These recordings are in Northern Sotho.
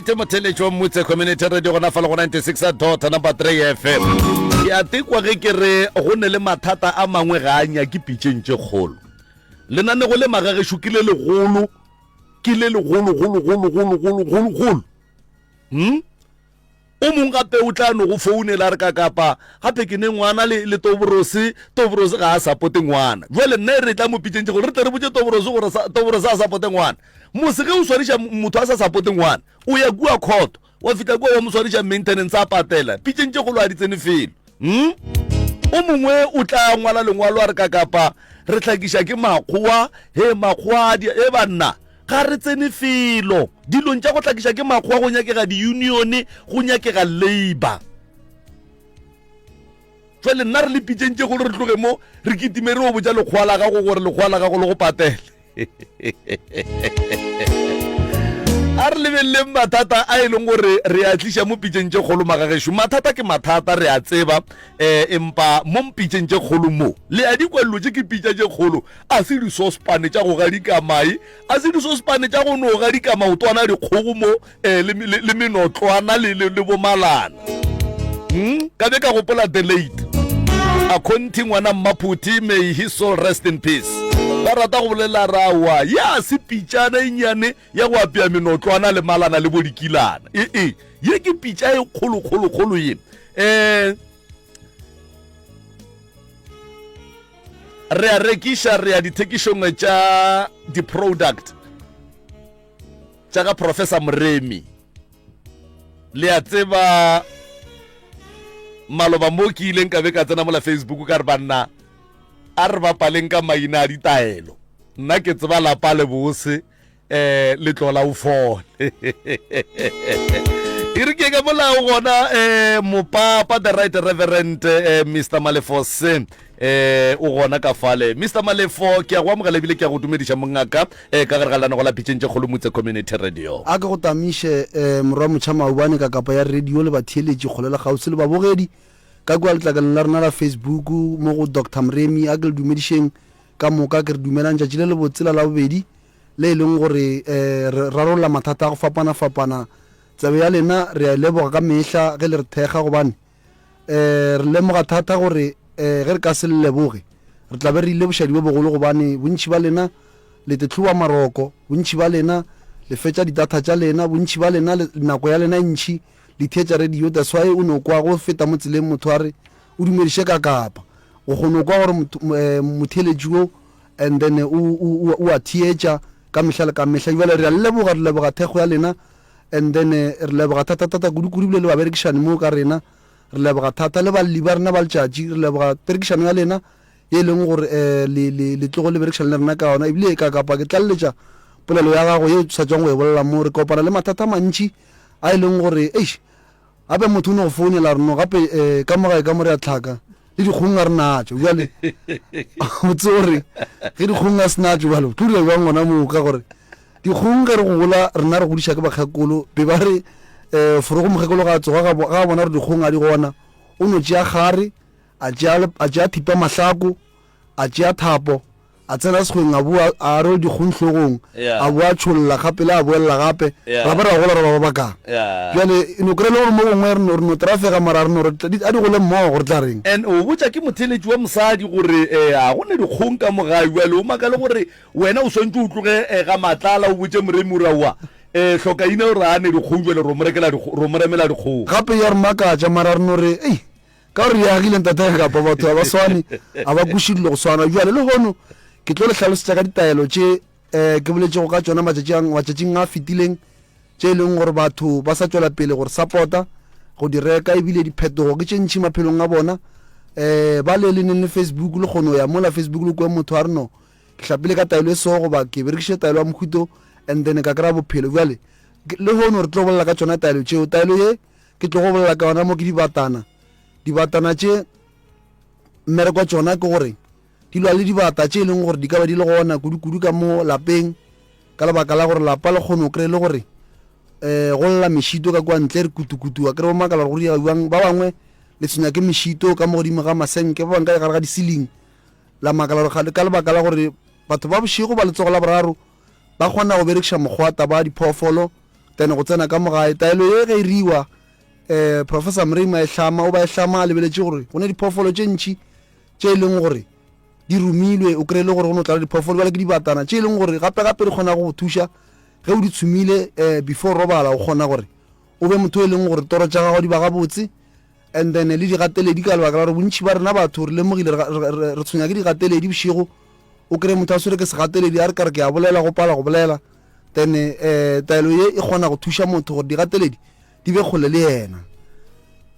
Alright, motheletši wa Mmutse Community Radio gona fa le go 96 dot number 3 FM. Ke a tekwa ge ke re go ne le mathata a mangwe ga a nyake pitšeng tše kgolo. Lenanego le magagešo ke le legolo, ke le legolo golo golo golo golo golo golo. Hmm? O mong gape o tla no go founela a re ka kapa gape ke ne ngwana le, le Toborose, Toborose ga a sapote ngwana. Bjale nna e re tla mo pitšeng tše gore re tle re botše Toborose gore sa, Toborose a sapote ngwana. Mose ge o swariša motho a sa sapote ngwana, o ya kua court, wa fihla kua wa mo swariša maintenance a patela, pitšeng tše kgolo a di tsene felo. Hmm? O mongwe o tla ngwala lengwalo a re ka kapa re hlakiša ke makgowa, he makgowa a di, e banna, Ga re tsene felo. Dilong tša go hlakiša ke makgowa go nyakega diunione, go nyakega labour. Jwale nna re le pitšeng tše kgolo re tloge mo re kitime re o botša lekgowa la gago gore lekgowa la gago le go patele. A re lebeleleng mathata a e leng gore re a tliša mo pitšeng tše kgolo magagešo. Mathata ke mathata re a tseba um empa mo mpitšeng tše kgolo mo le a di kwa dilo tše ke pitša tše kgolo a se disospane tša go gadika mae a se disospane tša go no gadika maotwana a dikgogo mo um le, le, le menotlwana le, le, le bomalana hmm? ka be ka gopola the late akhonthi ngwana mmaphuthi may his soul rest in peace ba rata go bolela rawa ya se pitšana e nnyane ya go apea menotlwana le malana le bodikilana ee ye ke pitša e kgolokgolokgolo ye um re a rekiša re ya dithekišong tša di-product tša ga professor moremi le a tseba maloba mo ke ileng ka be ka tsena mola facebook ka re banna a re bapaleng ka maina a ditaelo nna ke tseba lapa le bose eh le tlola o fole e re ke ka molao gona eh mopapa the right reverend eh, mr malefose eh o gona ka fale mr malefo ke a go amogela ebile ke a go dumediša mongaka eh ka gare ga lenanego la pitšeng tše kgolo motse community radio A ke go tamiše eh, morwa motšha maobane ka kapa ya radio le batheeletši kgole le kgauswi le babogedi ka kua letlakaleng la rena la Facebook mo go Doctor Mremi. A ke le dumedišeng ka moka, ke re dumelang tšatši le lebotse la Labobedi le e leng gore re rarolla mathata a go fapana-fapana. Tsebe ya lena re a e leboga ka mehla ge le re thekga gobane re lemoga thata gore ge re ka se le leboge re tla be re ile bošadi bo bogolo gobane bontši ba lena le tetloba maroko, bontši ba lena le fetša di-data tša lena, bontši ba lena nako ya lena e ntši le theetša radio. That's why o no kwa go feta mo tseleng motho a re o dumediše ka kapa o kgona go kwa gore motheeletši wo and then o, o, o a theetša ka mehla le ka mehla. Bjale re a le leboga, re leboga thekgo ya lena and then re leboga thata-thata kudu-kudu ebile le baberekišani mo ka rena. Re leboga thata le balli ba rena ba letšatši, re leboga perekišano ya lena ye e leng gore um le, le, le tlogo le berekišana le rena ka yona. Ebile ka kapa ke tlaleletša polelo ya gago ye o sa tšwang go e bolela mo, re kopana le mathata a mantši a e leng gore eish, Gape motho o no go founela a re no gape um ka mo gae ka mo re a tlhaka le dikgong a re natšo bjale botse gore ge dikgong a se natšo bjale tlo dira bjang gona moo ka gore dikgong ge re gola rena re godiša ke bakgekolo be ba re um forogo mokgekolo ga a tsoga ga a bona gore dikgong a di gona o no tšea kgare a tšea thipa mahlako a tšea thapo A tsena sekgweng a boa a rwele dikgong hlogong, a boa a tšholla gape le a boelela gape, ra ba ra gola ra ba ba bakang. Bjale e no kry-a le gore mo gongwe re no re no trafega mara re no re a di gole mmogo re tla reng. And o botša ke motheeletši wa mosadi gore ga go ne dikgong ka mo gae bjale o makale gore wena o swantše o tloge ga Matlala o botše Moremi o re aowa hlokaina o re a ne dikgong bjale ro mo rekela ro mo remela dikgong. Gape ya re makatša mara re no re ei Ka gore re agile ntate kapa batho ga ba swane, ga ba kweše dilo go swana. Bjale lehono ke tlo le hlalosetša ka ditaelo tše um ke boletšego ka tšona matšatšing a fetileng, tše e leng gore batho ba sa tšwela pele go re support-a go di reka, ebile diphetogo ke tše ntši maphelong a bona. Um ba le le neng le Facebook le kgono ya mola Facebook le kwe motho a re no ke hlapile ka taelo e so goba ke berekišitše taelo ya mohuto and then ka kry-a bophelo. Bjale lehono re tlo bolela ka tšona taelo tšeo. Taelo ye Ke tlogo bolela ka yona mo ke dibatana. Dibatana tše mmereko wa tšona ke gore di lwa le dibata tše e leng gore di ka ba di le gona kudu-kudu ka mo lapeng, ka lebaka la gore lapa le kgone go kry-e le gore um go lla mešito ka kua ntle re kutu-kutu wa kry-e ba makala gore go direga bjang. Ba bangwe le tshwenya ke mešito ka mo godimo ga masenke, ba bangwe ka gare ga di-ceiling la makala gore ka lebaka la gore batho ba bošego ba letsogo la boraro ba kgona go berekiša mokgwa taba ya diphoofolo. Then go tsena ka mo gae. Taelo ye ge e riwa, um Professor Mreima e hlama, o ba e hlama a lebeletše gore go ne diphoofolo tše ntši tše e leng gore di romilwe, o kry-e le gore go no tlala diphoofolo bjale ke dibatana tše e leng gore gape gape di kgona go go thuša ge o di tshumile um before robala, o kgona gore o be motho e leng gore toro tša gago di ba gabotse. And then le digateledi ka lebaka la gore bontši ba rena batho re lemogile re tshwenya ke digateledi bošego, o kry-e motho a swere ke segateledi a re kare ke a bolela go pala go bolela. Then um taelo ye e kgona go thuša motho gore digateledi di be kgole le yena.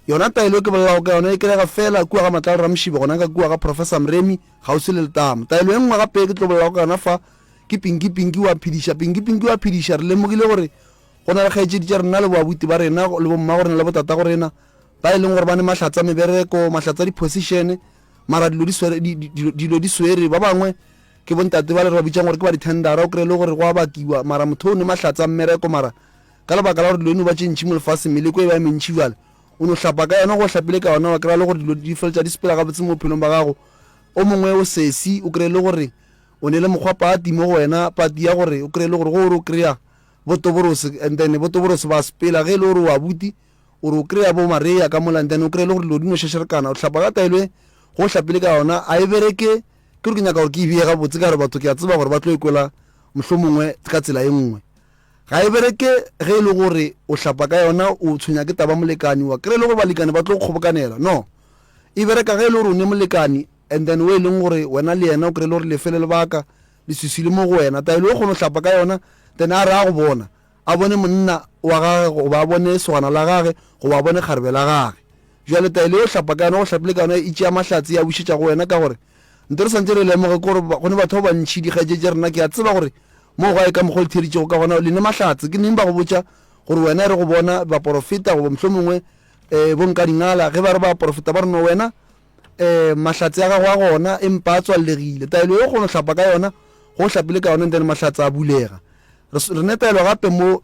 Yona taelo e ke bolelago ka yona e kry-ega fela kua ga Matlala Ramoshibe gona ka kua ga Professor Mremi kgauswi le letamo. Taelo e nngwe gape e ke tlo bolelago ka yona fa ke Pinki Pinki wa phediša. Pinki Pinki wa phediša re lemogile gore go na le kgaetšedi tša rena le boabuti ba rena le bommago rena le botatago rena ba e leng gore ba ne mahlatsa mebereko, mahlatsa di-position, mara dilo di swere, dilo di swere. Ba bangwe ke bontate ba le re ba bitsang gore ke ba di-tendera, o kry-e le gore go a bakiwa, mara motho o ne mahlatsa mmereko, mara ka lebaka la gore dilo e no ba tše ntši mo lefaseng, meleko e ba e mentši bjale, o no hlapa ka yona, go hlapile ka yona, wa kry-a le gore dilo di feletša di sepela gabotse mo bophelong ba gago. O mongwe o sesi, o kry-e le gore o ne le mokgwa pati mo go wena, pati ya gore o kry-e le gore go o re o kry-a bo Toborose, and then bo Toborose ba sepela, ge e le gore o abuti, o re o kry-a bo Maria ka mola, and then o kry-e le gore dilo di no šešerekana, o hlapa ka taelo e, go o hlapile ka yona, a e bereke, ke gore ke nyaka gore ke e beye gabotse ka gore batho ke a tseba gore ba tlo e kwela mohlomongwe ka tsela e nngwe. Ga e bereke ge e le gore o hlapa ka yona o tshwenya ke taba molekani, wa kry-e le gore balekani ba tlo go kgobokanela, no. E bereka ge e le gore o ne molekani and then o e leng gore wena le yena o kry-e le gore lefe le lebaka, leswiswi le mo go wena, taelo e kgona go hlapa ka yona, then a re a go bona, a bone monna wa gage goba a bone sogana la gage goba a bone kgarebe la gage. Bjale taelo e o hlapa ka yona, go hlapile ka yona, e tšea mahlatse ya bušetša go wena ka gore nto re santše re lemoge ke gore go ne batho ba bantši dikgaetšedi tša rena, ke a tseba gore mo gae ka mokgwa o le theeditšego ka gona le ne mahlatse. Ke neng ba go botša gore wena e re go bona baporofeta goba mohlomongwe um bo nkadingala ge ba re baporofeta ba re no wena um mahlatse a gago a gona empa a tswallegile. Taelo e o kgona go hlapa ka yona, go o hlapile ka yona and then mahlatse a bulega. Re ne taelo gape mo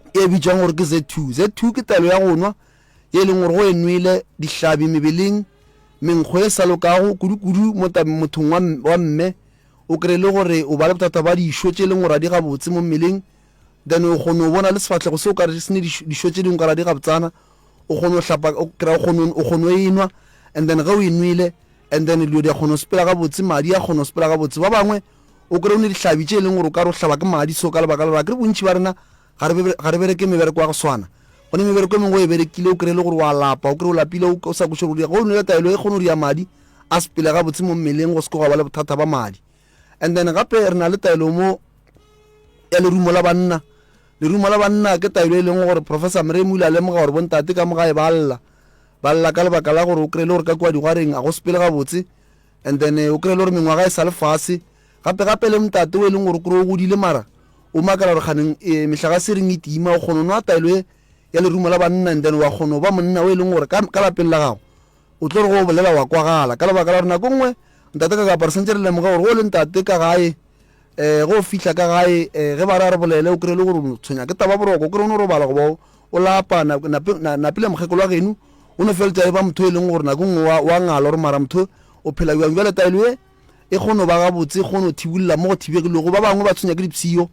e bitšwang gore ke Z2. Z2 ke taelo ya go nwa ye e leng gore go e nwele dihlabi mebeleng, menkgo e sa lokago kudu-kudu mo mothong wa mme, o kry-e le gore o ba le bothata ba dišo tše e leng gore ga di gabotse mo mmeleng, then o kgone go bona le sefahlego se o kare se ne dišo tše dingwe kare ga di gabotsana, o kgone go hlapa o kry-a o kgone o kgone go e nwa and then ge o e nwele and then dilo di a kgona go sepela gabotse, madi a kgona go sepela gabotse. Ba bangwe o kry-e o ne dihlabi tše e leng gore o ka re o hlaba ke madi so ka lebaka la gore akere bontši ba rena ga re ga re bereke mebereko ya go swana. Go ne mebereko e mengwe o e berekile o kry-e le gore wa lapa, o kry-e o lapile o sa kweše gore o dira. Ge o nwele taelo e kgone go dira madi a sepele gabotse mo mmeleng go se ke gwa ba le bothata ba madi. And then gape re na le taelo mo ya lerumo la banna. Lerumo la banna ke taelo e leng gore Professor Mremi o ile a lemoga gore bontate ka mo gae ba lla. Ba lla ka lebaka la gore o kry-e le gore ka kua digwareng a go sepele gabotse and then o kry-e le gore mengwaga e sa le fase. Gape gape le ntate o e leng gore o kry-e o godile mara o makala gore kganeng e, mehlagase e reng e tima, o kgona go nwa taelo e ya lerumo la banna and then wa kgona go ba monna o e leng gore ka, ka lapeng la gago o tlo re go o bolela wa kwagala ka lebaka la gore nako nngwe ntate ka kapa re santse re lemoga gore go le ntate ka gae um ge o fihla ka gae um ge ba re a re bolele o kry-e le gore o tshwenya ke taba boroko o kry-e o no robala goba o lapa napile mokgekolo wa geno o no feletša e ba motho e leng gore nako nngwe wa ngala gore mara motho o phela bjang. Bjale taelo e e kgone go ba gabotse, e kgone go thibolla mo go thibegilego. Ba bangwe ba tshwenya ke dipshio,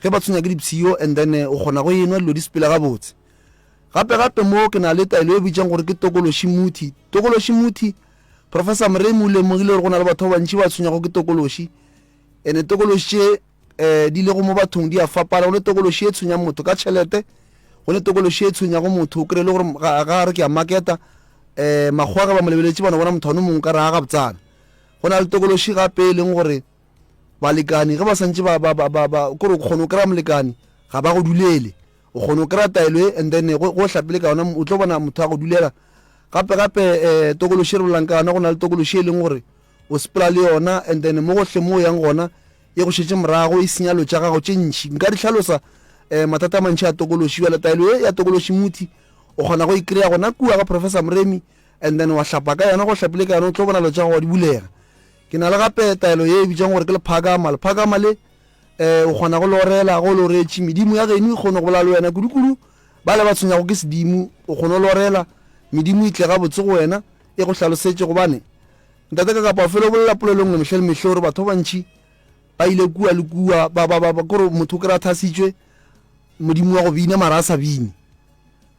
ge ba tshwenya ke dipshio and then o kgona go enwa dilo di sepele gabotse. Gape gape mo ke na le taelo e bitšang gore ke tokološi muthi. Tokološi muthi, Professor Mremi o lemogile gore go na le batho ba bantši ba tshwenyago ke tokološi. Ene tokološi tše um di lego mo bathong di a fapana. Go ne tokološi e tshwenyang motho ka tšhelete, go ne tokološi e tshwenyago motho o kry-e le gore ga ga re ke a marketa um makgowa ge ba mo lebeletše ba no bona motho ano mongwe ka re a gabotsana. Go na le tokološi gape e leng gore balekani ge ba santše ba ba ba ba ba kore o kgona go kry-a molekani ga ba go dulele. O kgona go kry-a taelo e and then go go hlapile ka yona o tlo bona motho a go dulela. Gape gape um tokološi e re bolelang ka yona go na le tokološi e leng gore o sepela le yona and then mo gohle mo o yang gona e go šetše morago e senya lo tša gago tše ntši. Nka di hlalosa um mathata a mantši a tokološi. Bjale taelo ye ya tokološi muthi o kgona go e kry-a gona kua ga Professor Moremi and then wa hlapa ka yona, go hlapile ka yona o tlo bona lo tša gago di bulega. Ke na le gape taelo ye e bitšwang gore ke lephakama. Lephakama le um o kgona go lorela ge o loretše medimo ya geno e kgone go bolela le wena kudu-kudu ba le ba tshwenyago ke sedimo o kgone go lorela medimo e tle gabotse go wena e go hlalosetše gobane ntate ka kapa o fele o bolela polelo nngwe mehle le mehle gore batho ba bantši ba ile kua le kua ba ba ba kore motho o kry-a thasitšwe. modimo wa go bina mara a sa bine.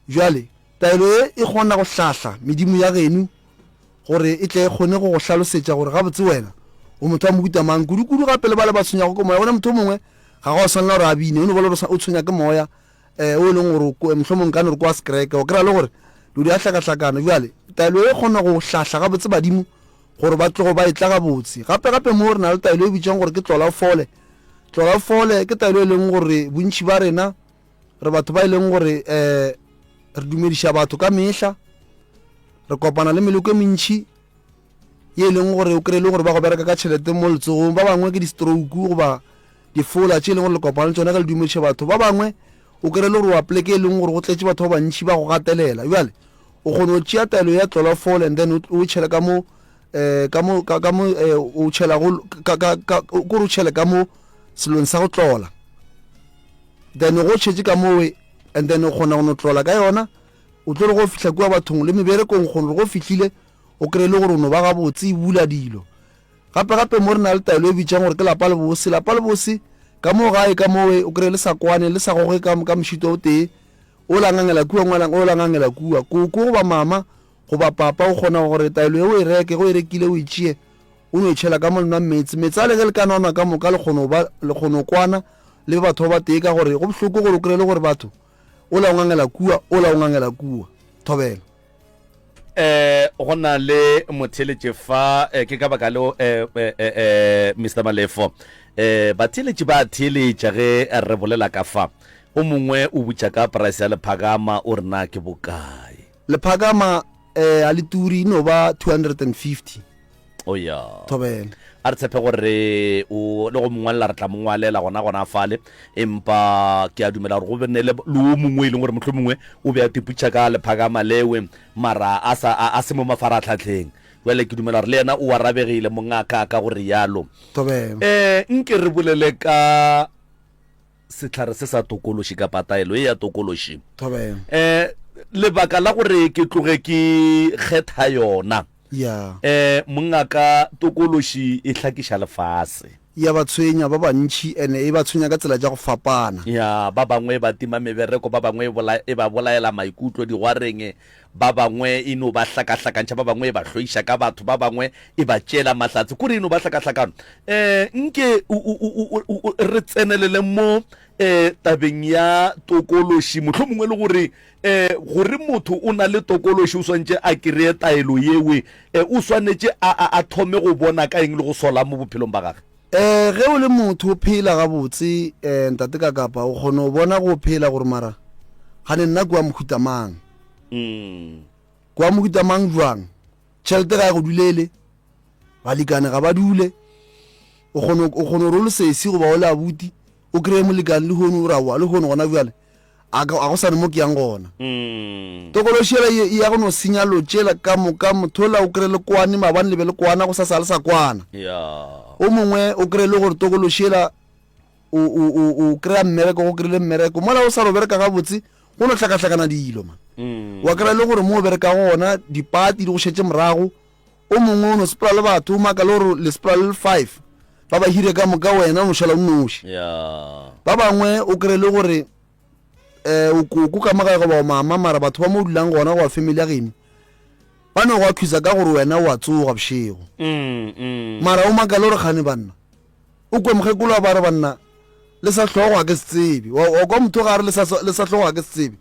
Bjale, taelo ye e kgona go hlahla medimo ya geno gore e tle e kgone go go hlalosetša gore gabotse wena o motho wa mohuta mang, kudu-kudu gape le bale ba tshwenyago ke moya. Gona motho o mongwe ga go a swanela gore a bine, o no ba le gore o tshwenya ke moya um o e leng gore mohlomong nka no re kwa sekereke, o kry-a le gore dilo di a hlakahlakana. Bjale taelo e kgona go hlahla gabotse badimo gore ba tlogo ba etla gabotse. Gape-gape mo re na le taelo e bitšwang gore ke tlola o fole. Tlola o fole ke taelo e leng gore bontši ba rena re batho ba e leng gore um re dumediša batho ka mehla, re kopana le meloko e mentši ye e leng gore o kry-e le gore ba go bereka ka tšhelete mo letsogong, ba bangwe ke di-stroke goba difola tše e leng gore le kopana le tšona ge le dumediša batho, ba bangwe o kry-e le gore wa pleke e leng gore go tletše batho ba bantši ba go gatelela. Bjale o kgona go tšea taelo ya tlola fole and then o tšhele ka mo um ka mo ka mo um o tšhelago ka ka ka kore o tšhele ka mo selong sa go tlola, then go tšhetše ka mowe and then o kgona go no tlola ka yona. O tlo re go fihla kua bathong le meberekong, kgona gore go fihlile o kry-e le gore o no ba gabotse, e bula dilo. Gape gape mo re na le taelo e bitšang gore ke lapa le bose. Lapa le bose ka mo gae ka mowe o kry-e le sa kwane, le sa goge ka, ka mošito o tee, o la ngangela kua, ngwala, o la ngangela kua. Koko goba mama goba papa o kgona gore taelo e o e reke, ge o e rekile o e tšee o no e tšhela ka mo le nwa meetse. Meetse a le ge le ka nwanwa ka moka le kgona go ba, le kgona go kwana le be batho ba batee ka gore go bohloko gore o kry-e le gore batho o la o ngangela kua, o la o ngangela kua. Thobela. Eh, go na le motheeletši fa, eh, ke ka baka leo, eh, eh, eh, eh, Mister Malefo, eh, batheeletši ba a theeletša ge re bolela ka fa. O mongwe o botša ka price ya lephakama, o re na ke bokae? Lephakama, eh, a le turi, e no ba 250. O ya. Thobela. A re tshepe gore o le go mongwalela re tla mo ngwalela gona gona fale, empa ke a dumela gore go be ne le le o mongwe e leng gore mohlomongwe o be a tiputša ka lephakama lewe mara a sa a, a se mo mafaratlhatlheng. Bjale ke dumela gore le yena o arabegile mongaka ka go rialo. Thobela. Eh, nke re bolele ka sehlare se sa tokološi kapa taelo ye ya tokološi. Thobela. Eh, lebaka la gore ke tloge ke kgetha yona. Ya. Eh, mongaka, tokološi e hlakiša lefase. Ya ba tshwenya ba bantši, ene e ba tshwenya ka tsela tša go fapana. Ya, ba bangwe e ba tima mebereko, ba bangwe e bola, e ba bolaela maikutlo digwareng, ba bangwe e no ba hlakahlakantšha, ba bangwe e ba hloiša ka batho, ba bangwe e ba tšeela mahlatse, kore e no ba hlakahlakano. Eh, nke o, o, o, o, o, o, re tsenelele mo, eh, tabeng ya tokološi, mohlomongwe le gore E, gore motho o na le tokološi o swanetše a kreye taelo yewe, e, o swanetše a, a, a thome go bona ka eng le go sola mo bophelong ba gage? E, ge o le motho o phela gabotse, e, Ntate Kakapa, o kgona go bona go phela gore mara gane nna ke wa mohuta mang. Ke wa mohuta mang bjang? Tšhelete ga e go dulele, balikane ga ba dule. O kgona, o kgona gore o le sesi goba o le abuti, o kreye molekane lehono o re aowa, lehono gona bjale a ga go sane mo ke yang gona. Tokološi yela e ya go no senya lo tšela ka moka, motho ola o kry-e le kwane, maabane le be le kwana, gosasa ga le sa kwana. O mongwe o kry-e le gore tokološi yela o, o, o, o kry-a mmereko, go kry-ile mmereko, mola o sa re o bereka gabotse, go no hlakahlakana dilo man. Wa kry-a le gore mo o berekago gona dipati di go šetše morago, o mongwe o no sepela le batho, o makale gore le sepela le le five, ba ba hire ka moka, wena o no šala o nnoši. Ba bangwe o kry-e le gore um o koko ka mo gae goba o mama, mara batho ba mo o dulang gona goba family ya geno ba no go accusa ka gore wena o a tsoga bošego. Mara o makale gore kgane banna, o kwe mokgekolo a ba re banna le sa hlogo ga ke se tsebe. Wa, wa kwa motho ga re le sa, le sa hlogo ga ke se tsebe.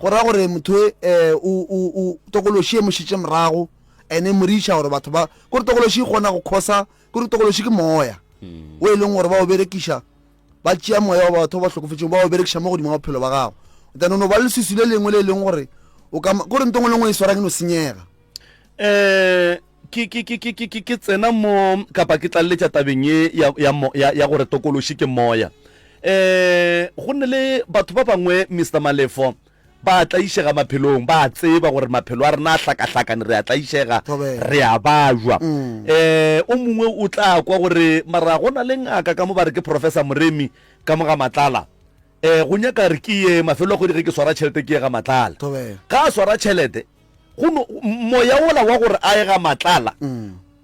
Go ra gore motho e, eh, o, o, o, tokološi e mo šetše morago, ene e mo riša gore batho ba, kore tokološi e kgona go khosa, kore tokološi ke moya o e leng gore ba o berekiša, ba tšea moya wa batho ba ba hlokofetšego ba o berekiša mo godimo ga bophelo ba gago. Then o no ba le leswiswi le lengwe le e leng gore o ka, kore nto nngwe le nngwe e swarang e no senyega. Eh, ke, ke, ke, ke, ke, ke, ke tsena mo, kapa ke tlaleletša tabeng ye ya, ya, ya, ya gore tokološi ke moya. Eh, go ne le batho ba bangwe, Mister Malefo, ba a tlaišega maphelong, ba a tseba gore maphelo a rena a hlakahlakane, re a tlaišega, re a bajwa. Eh, o mongwe o tla kwa gore mara go na le ngaka ka mo ba re ke Professor Moremi ka mo ga Matlala. Eh, go nyaka re ke ye mafelo a kgwedi ge ke swara tšhelete ke ye ga Matlala. Ga a swara tšhelete, go no moya wola wa gore a ye ga Matlala,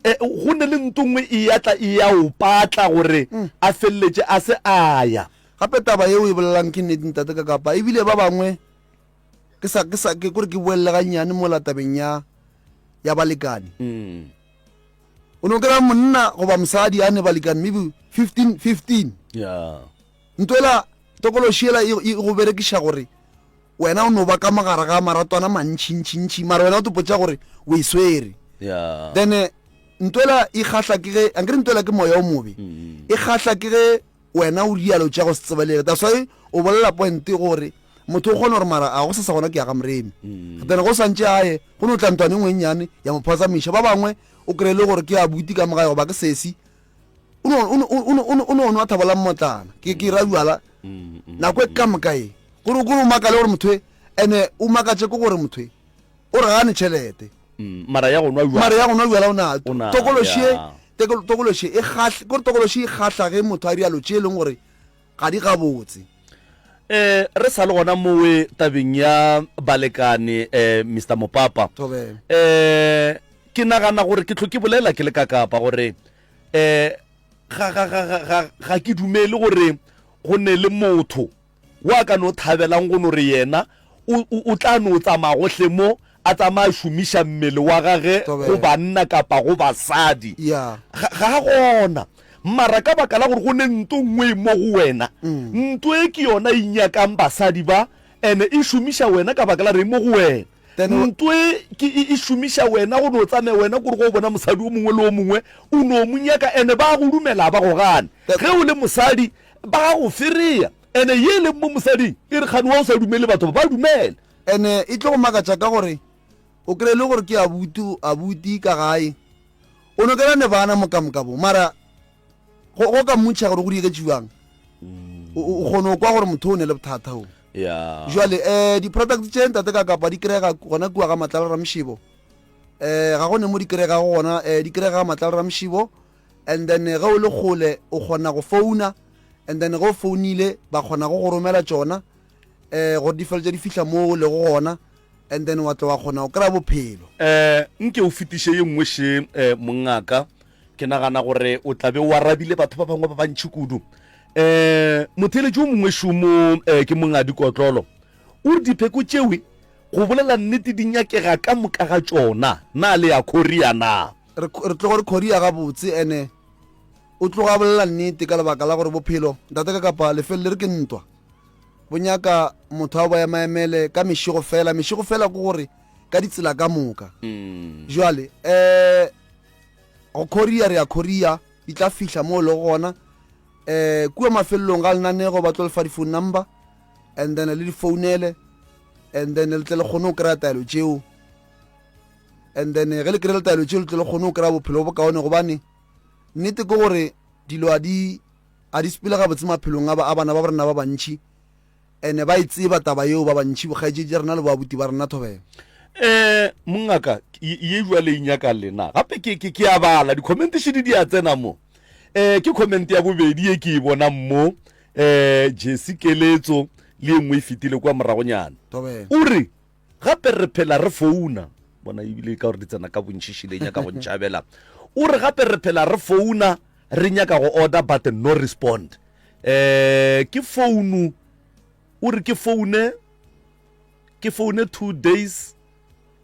eh, go ne le nto nngwe e ya tla e ya o patla gore a feleletše a se a ya. Gape taba yeo e bolelang ke nnete ntate ka kapa ebile ba bangwe ke sa ke sa ke kore ke boelele gannyane mola tabeng ya ya balekane. Mm. O no kry-a monna goba mosadi a ne balekane maybe 15 15. Yeah. Ntwela tokološi ela e, e go berekiša gore wena o no ba ka mogare ga maratwana mantšintšintši mara wena o topotša gore o e swere. Yeah. Then eh, ntwela e kgahla ke ge ankere ntwela ke moya o mobe. Mm. E kgahla ke ge Wena o rialo tša go se tsebalege. That's why o bolela point gore motho o kgona gore mara a go sa sa gona ke ya ga Moremi. Then go santše a ye go no tla ntwana e nngwe e nnyane ya mo phazamiša. Ba bangwe o kry-e le gore ke abuti ka mo gae goba ke sesi o no o no o no o no o no nwa thabo la mmotlana. Ke ke ra bjala nako e ka moka e. Gore gore o makale gore motho e ene o makatše ke gore motho e o re gane tšhelete. Mm, mara ya go nwa bjala. Mara ya go nwa bjala o na. O na, Tokološi e, ya. teko- tokološi e kgahla, kore tokološi e kgahla ge motho a rialo tše e leng gore ga di gabotse. Eh, re sa le gona mowe tabeng ya balekane eh, Mr Mopapa. Thobela. Eh, ke nagana gore ke tlo ke bolela ke le ka kapa gore eh ga ga ga ga ga ga ke dumele gore go ne le motho Wa ka no thabelang go no re yena o, o, o tla no tsamaya gohle mo, a tsamaya a šomiša mmele wa gage go banna kapa go basadi. Yeah. Ga, ga gona. Mara ka baka la gore go ne nto nngwe e mo go wena, nto e ke yona e nyakang basadi ba, ene e šomiša wena ka baka la re e mo go wena. Then Nto e ke e, e šomiša wena go no tsamaya wena kore go bona mosadi o mongwe le o mongwe o no mo nyaka, ene ba go dumela ba go gane. Ge o le mosadi ba go fereya. Ene ye e leng mo mosading e re kgane wa o sa dumele batho ba ba dumele. Ene e tlo go makatša ka gore o kry-e le gore ke abuti abuti ka gae o no kry-a ne bana mo ka moka bo mara go go ka mmotšha gore go diegetše bjang o o kgone go kwa gore motho o ne le bothata o Ya. jwale um di-product tše ntate ka kapa di kry-ega gona kua ga Matlala Ramshibo um ga go ne mo di kry-egago gona um di kry-ega ga Matlala Ramshibo and then ge o le kgole o kgona go founa and then ge o founile ba kgona go go romela tšona um gore di feletše di fihla mo o lego gona and then wa tla wa kgona go kry-a bophelo. Um nke o fetiše ye nngwe še um mongaka, ke nagana gore o tla be o arabile batho ba bangwe ba bantši kudu. Um motheeletši o mongwe šomo um ke mongadi Kotlolo, o re dipheko tšewe go bolela nnete di nyakega ka moka ga tšona, na le ya Korea na? Re re tlogo re Korea gabotse ene o tloga a bolela nnete ka lebaka la gore bophelo ntate ka kapa lefelo le re ke ntwa bo nyaka motho a bo emaemele ka mešego fela mešego fela ke gore ka ditsela ka moka jwale um go Korea re ya Korea di tla fihla mo o lego gona um kua mafelelong ga lenanego ba tlo lefa di-phone number and then le di founele and then le tle le kgone go kry-a taelo tšeo and then ge le kry-ile taelo tšeo le tle le kgone go kry-a bophelo bo bokaone gobane nnete ke gore dilo a di a di sepele gabotse maphelong a a bana ba rena ba bantši ene ba e tseba taba yeo ba bantši bokgaetšedi rena le boabuti ba rena thobela. Eh mongaka ye jwale e nyaka lena gape ke ke ke a bala di-comment šedi di a tsena mo eh ke comment ya bobedi ye ke e bonang mo eh Jesse Keletso le e nngwe e fetile kwa moragonyana o re Gape re phela re founa. Bona ebile ka gore di tsena ka bontši šile nyaka go ntšhabela. O re gape re phela re founa re nyaka go order but no respond. Eh ke founu o re ke foune ke foune 2 days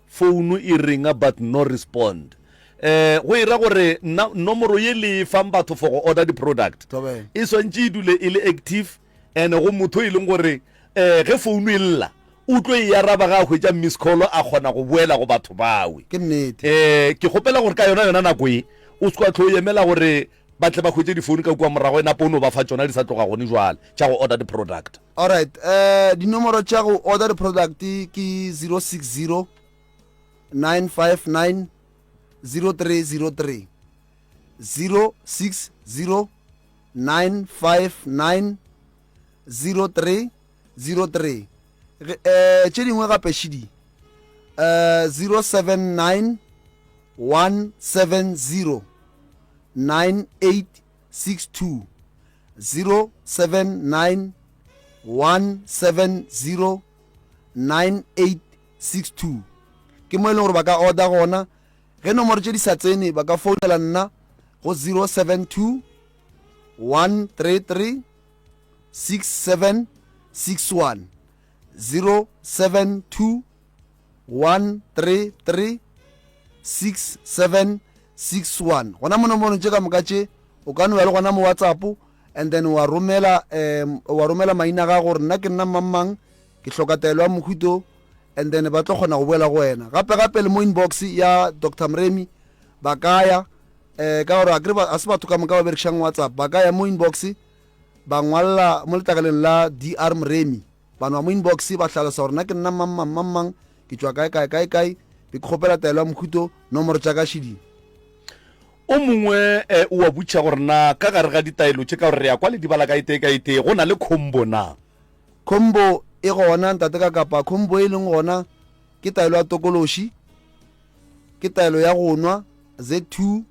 founu e ringa but no respond. Eh go ira gore nna nomoro ye le e fang batho for go order di product e swantše e dule e le active and go motho e leng gore um ge founu e lla o tlo e araba ga a hwetša miss call a kgona go boela go batho bawe. Ke nnete. Um ke kgopela gore ka yona yona nako e o se kwa tlo emela gore ba tle ba hwetše difounu ka kua morago e napo o no ba fa tšona di sa tloga gone jwale tša go order di-product. Alright, um dinomoro tša go order di-product ke 060 959 0303 060 959 0303 Ge, eh, tše dingwe gape šidi eh, 079 170 9862 079 170 9862 ke mo e leng gore ba ka order gona ge nomoro tše di sa tsene ba ka founela nna go 072 133. 6761 072 133 6761 gona mo nomorong tše ka moka tše o ka no ya le gona mo whatsapp and then wa romela um wa romela maina a gago gore nna ke nna mang ke hloka taelo ya mohuto and then ba tlo kgona go boela go wena gape gape le mo inbox ya dr mremi ba ka ya um ka gore akere a se batho ka moka ba berekišang whatsapp ba ka ya mo inbox ba ngwalla mo letlakaleng la dr mremi ba nwa mo inbox ba hlalosa gore nna ke nna mang mang mang mang ke tšwa kae kae kae kae be ke kgopela taelo ya mohuto nomoro tša ka šeding O mongwe o a botšiša gore na ka gare ga ditaelo tše, ka gore re ya kwa le di bala ka e tee ka e tee, go na le combo na? Combo e gona, Ntate Kakapa. Combo e leng gona ke taelo ya tokološi, ke taelo ya go nwa, Z2,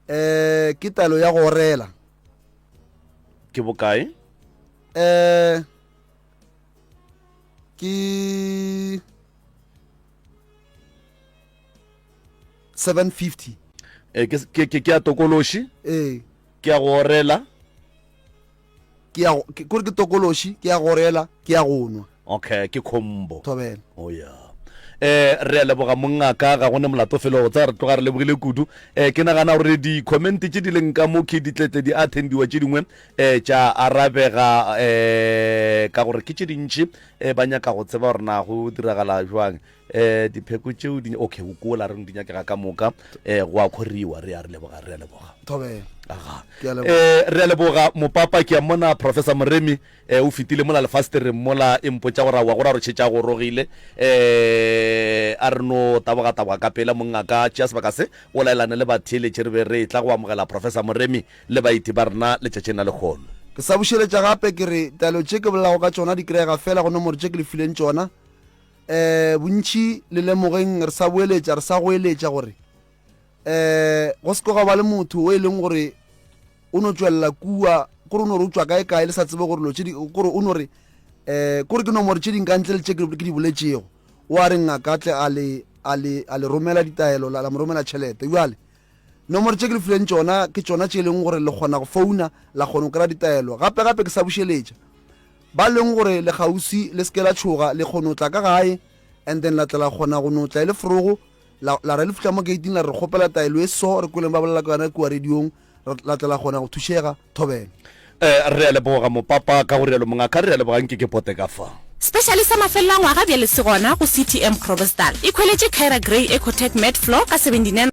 eh, ke taelo ya go orela. Ke bokae? Eh, ke 750. Eh, ke, ke, ke, ke ya tokološi? Ee. Ke ya go orela? Ke ya, ke, kore ke tokološi, ke ya go orela, ke ya go nwa. Okay, ke combo. Thobela. Oh yeah. Eh, re a leboga mongaka, ga go ne molato felo go tsaya re tloga re lebogile kudu. Eh, ke nagana gore di-comment tše di leng ka mo ke di tletle di attendiwa tše dingwe eh tša arabega eh ka gore ke tše dintši eh ba nyaka go tseba gore na go diragala jwang. Eh dipheko tšeo di okay o kola re di nyakega ka moka eh go a khoriwa re a re leboga re a leboga. Thobela. Aga. Eh re a leboga mopapa ke a mona Professor Moremi eh o fitile mola lefastereng mola e mpotša gore aowa go ra gore tšhetše a gorogile eh a re no taboga taboga ka pela mongaka tšea sebaka se o laelane le batheeletši re be re etla go amogela Professor Moremi le baeti ba rena letšatšing la lehono. Ke sa bušeletša gape ke re taelo tše ke bolelago ka tšona di kry-ega fela go nomoro tše ke le fileng tšona. Um bontši le lemogeng re sa boeletša re sa goeletša gore um go se ke gwa ba le motho o e leng gore o no tšwelela kua kore o no re o tšwa kae kae le sa tsebe gore lo tše di kore o no re um kore ke nomoro tše ding ka ntle le tše ke di boletšego o a re ngaka tle a le a le a le romela ditaelo la mo romela tšhelete bjale nomoro tše ke le fileng tšona ke tšona tše e leng gore le kgona go founa la kgona go kry-a ditaelo gape gape ke sa bušeletša Ba leng gore le kgauswi, le se ke la tšhoga, le kgono tla ka gae, and then la tla la kgona go no tla e le forogo, la, la re le fihla mo gate-ing la re re kgopela taelo e so, re kweleng ba bolela ka yona kua radiong, ra, la tla la kgona go thušega. Thobela. Eh, re a leboga mopapa, ka go rialo mongaka, re a leboga, nke ke pote ka fa. Speciale sa mafelelo a ngwaga bjale se gona go CTM Groblersdal. Ikhweletše Kyra Grey Ecotec Matte Floor ka 79.